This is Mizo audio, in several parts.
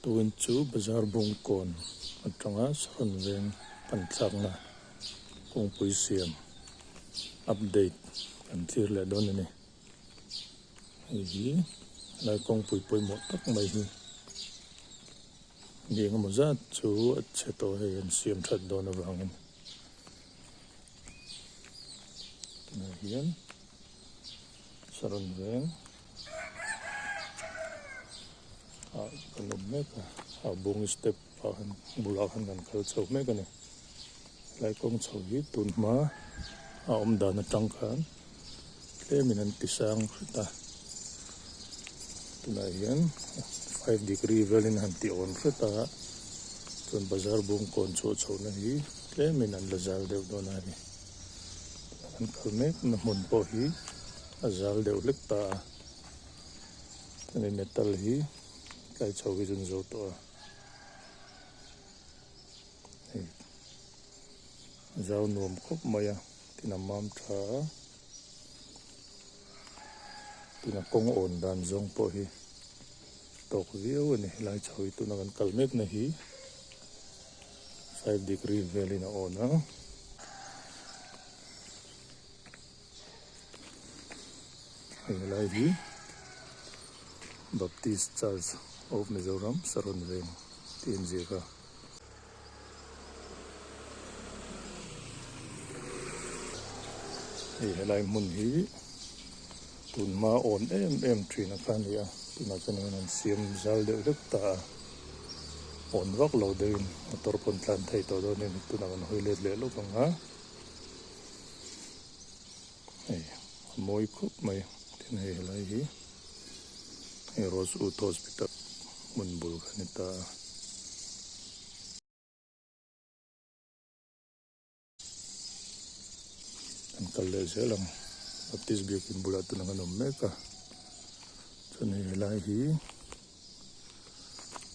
Tukin chu bazar bungkawn atanga sawn veng pan thlakna kawngpui siam update kan thlir leh dawn a ni. Hei hi helai kawngpui pawimawh tak mai hi mi engemaw zat chu a chhe tawh hei an siam that dawn avangin tunah hian Saron veng ah kan awm mek a, a bung step ah khan bulah khan kan kal chho mek a ni. Helai kawng chho hi tun hma a awm dan atang khan tlemin an ti sang hret a, tunah hian five degree velin han ti awn hret a, chuan bazar bung kawn chhuah chhohna hi tlemin an la zal deuh dawn a ni. Kan kal mek na hmun pawh hi a zal deuh hlek ta a, hemi metal hi tlai chho hi chu an zo tawh a, hei zau nuam khawp mai a tin a mam tha a, tin a kawng awn dan zawng pawh hi tawk viau a ni helai chho hi tuna kan kal mek na hi. 5 degree velin a awn a. Hei helai hi Baptist Church of Mizoram Saron Veng tih a inziak a. Hei helai hmun hi tun hma awn em em thin a kha a ni a, tunah chuan hian an siam zal deuh hlek ta a. Awn vak lo deuhin motor pawn tlan thei tawh dawn a ni tunah kan hawi let leh lawk ang a hei a mawi khawp mai tin hei helai hi hei Rosewood Hospital hmun bul kha a ni ta a. An kal leh zel ang Baptist biakin bulah tuna kan awm mek a chuan hei helai hi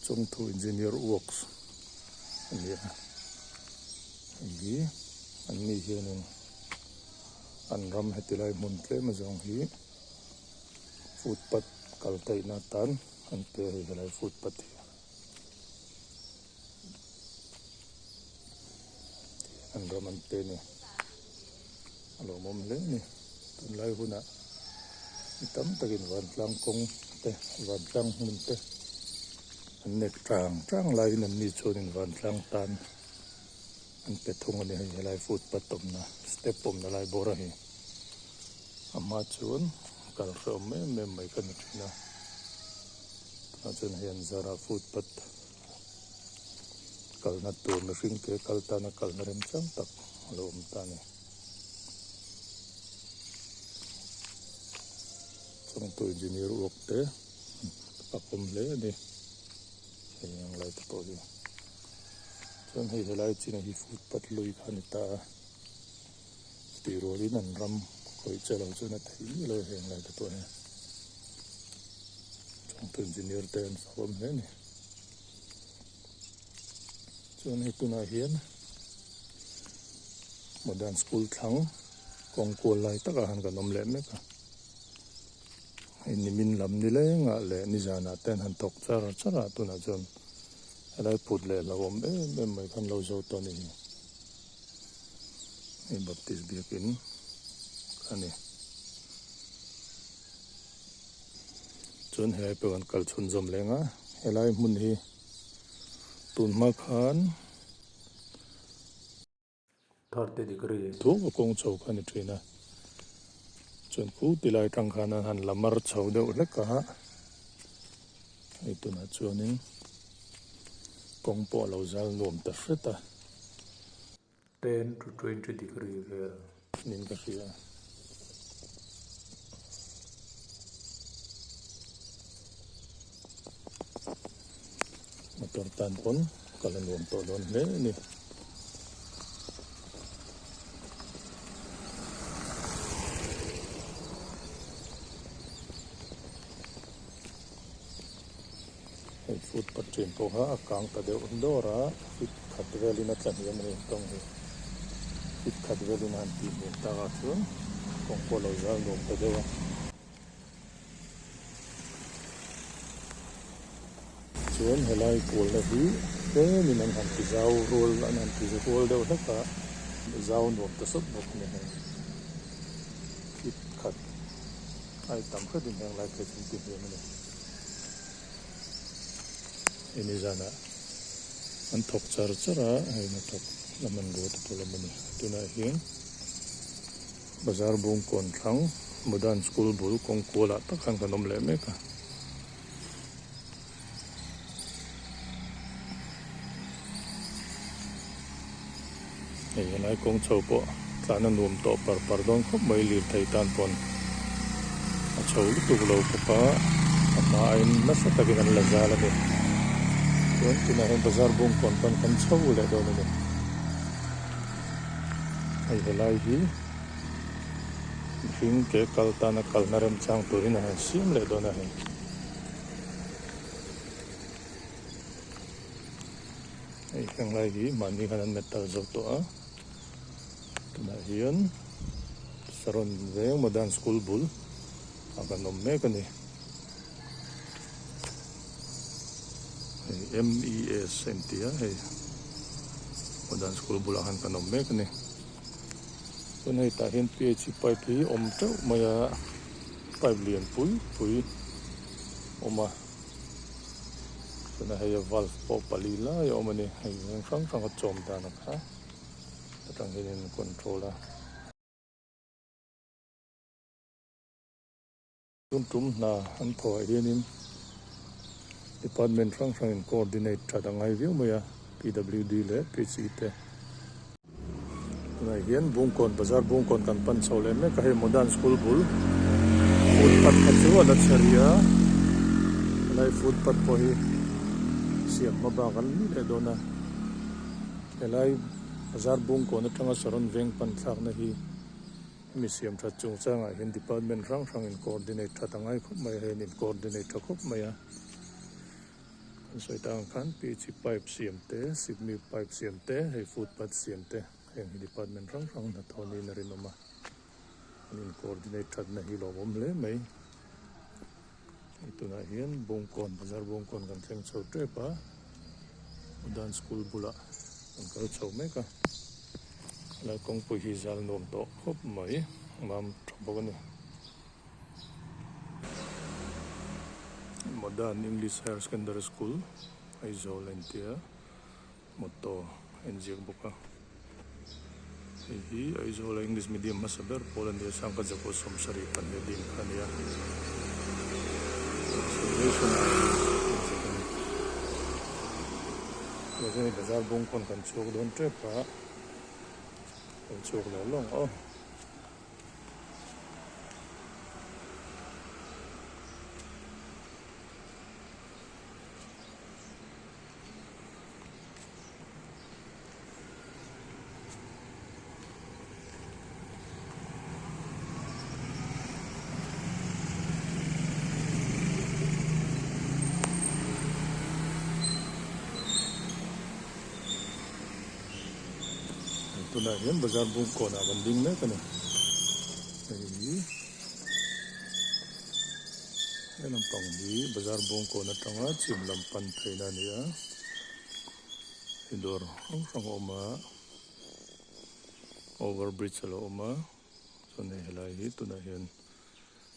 Chawngthu Engineer Works a ni a hei hi an ni hianin an ram heti lai hmun tlem azawng hi footpath kal theihna atan an pe a hei helai footpath hi. An ram an pe ni a lawmawm hle a ni tunlai hunah mi tam takin vantlang kawng te vantlang hmun te an nek tang tang laiin an ni chuanin vantlang tan an pe thung a ni hei helai footpath awmna step awmna lai bawr a hi a hma chuan kal hrehawm em em mai kha ni thin a tunah chuan hei an zarah footpath. Kalna tur mihring te kal tana kalna remchang tak a lo awm ta a ni. Chawngtu engineer uak te a awm hle a ni hei ang lai te pawh hi. Chuan hei helai chin hi footpath lui kha a ni ta a, tih rualin an ram khawih che lo chuan a theih miah lo a heng lai te pawh hi. Chawngtu engineer te an fak awm hle a ni. Chuan hei tunah hian Modern School thlang kawng kual lai takah han kan awm leh mek a. Hei nimin lam ni lengah leh nizanah te an han thawk char char a tunah chuan helai phut leh hlauhawm em em mai khan lo zo tawh a ni hi. Hei Baptist biakin a ni. Chuan helai pawh kan kal chhunzawm leng a, helai hmun hi tun hma khan 30 degree thu a kawng chho kha a ni thin a, chuan khu ti lai atang khan an han la mar chho deuh hlek a, hei tunah chuanin kawng pawh a lo zal nuam ta hret a. 10 to 20 degree vel niin ka hria. Motor tan pawn kal a nuam tawh dawn hle a ni. Hei footpath ṭin pawh kha a kang ta deuh dawr a, feet khat velin a tla hniam a ni kawng hi. Feet khat velin a han tih hniam takah chuan kawng pawh a lo zal nuam ta deuh a. Chuan helai kualna hi tlemin an han ti zau rual an han ti rual deuh hlek a, zau nuam ta sawt bawk a ni hei. Feet khat ai tam hretin heng lai phei chu an ti hniam a ni. Hei nizanah an thawk char char a, hei hnathawk la hmanrua te pawh la awm a ni. Tunah hian bazar bung kawn thlang Modern School bul kawng kualah tak khan kan awm leh mek a. Hei helai kawng chho pawh tlan a nuam tawh par par dawn khawp mai lirthei tan pawn a chho lutuk lo bawk a a hma aiin nasa takin an la zal a ni chuan tunah hian bazar bung kawn pawn kan chho leh dawn a ni hei helai hi. Mihring ke kal tana kalna remchang turin a han siam leh dawn a hei. Hei heng lai hi mahni khan an metal zo tawh a. Tunah hian Saron veng Modern School bul ah kan awm mek a ni. Hei MES a inti a hei Modern School bulah khan kan awm mek a ni. Chuan hei tah hian phe pipe hi awm teuh mai a pipe lian pui pui awm a chuan hei a valve pawh pali lai a awm a ni hei eng hrang hrang a chawm dan a kha atang hian in control a. Tun tum hna an thawhah hianin department hrang hrangin coordinate that a ngai viau mai a, PWD leh PHE te. Tunah hian Bungkawn bazar Bungkawn kan pan chho leh mek a, hei Modern School bul footpath kha chu a la chhe rih a, helai footpath pawh hi siam hma bak an ni leh dawn a, helai bazar Bungkawn atanga Saron veng pan thlakna hi. Hemi siam that chungchangah hian department hrang hrang in coordinate that a ngai khawp mai a, hei an in coordinate tha khawp mai a. Kan sawi tak ang khan PHE pipe siam te, Sydney pipe siam te, hei footpath siam te heng hi department hrang hrang hnathawh niin a rinawm a. An in coordinate thatna hi lawmawm hle mai. Hei tunah hian Bawngkawn bazar Bawngkawn kan thleng chho tep a, Modern School bulah kan kal chho mek a. Helai kawngpui hi zal nuam tawh khawp mai mam tha bawk a ni. Modern English Higher Secondary School Aizawl a intia motto a inziak bawk a. Hei hi Aizawl a English medium hmasa ber pawl a ni a sangkhat zakua 72 ding kha a ni a. Celebration a inziak a ni. Tunah bazar bawngkawn kan chhuak dawn tep a. Kan chhuak leh lawng aw. Tunah hian bazar bungkawn ah kan ding mek a ni. Hei hi he lampang hi bazar bungkawn atanga chhim lam pan pheina a ni a. Hei dawr hrang hrang a awm a, over bridge a lo awm a, chuan hei helai hi tunah hian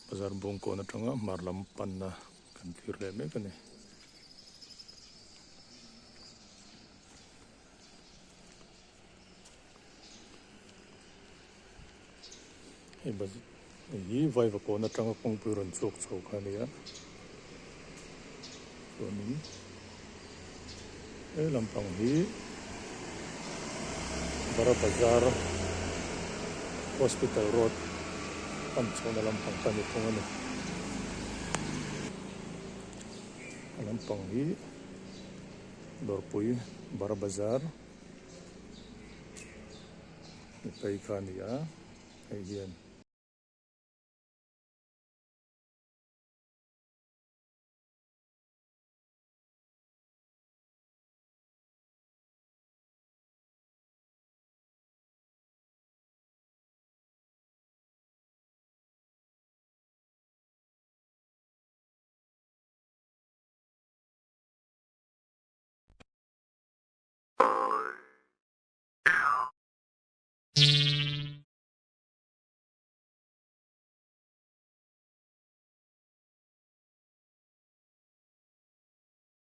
bazar bungkawn atanga hmar lam panna kan thlir leh mek a ni. Hei hei hi vaiva kawn atanga kawngpui rawn chhuak chho kha a ni a chuanin he lampang hi Bara Bazar Hospital Road pan chhohna lampang kha a ni thung a ni a lampang hi. Dawrpui Bara Bazar ni phei kha a ni a, hei hian.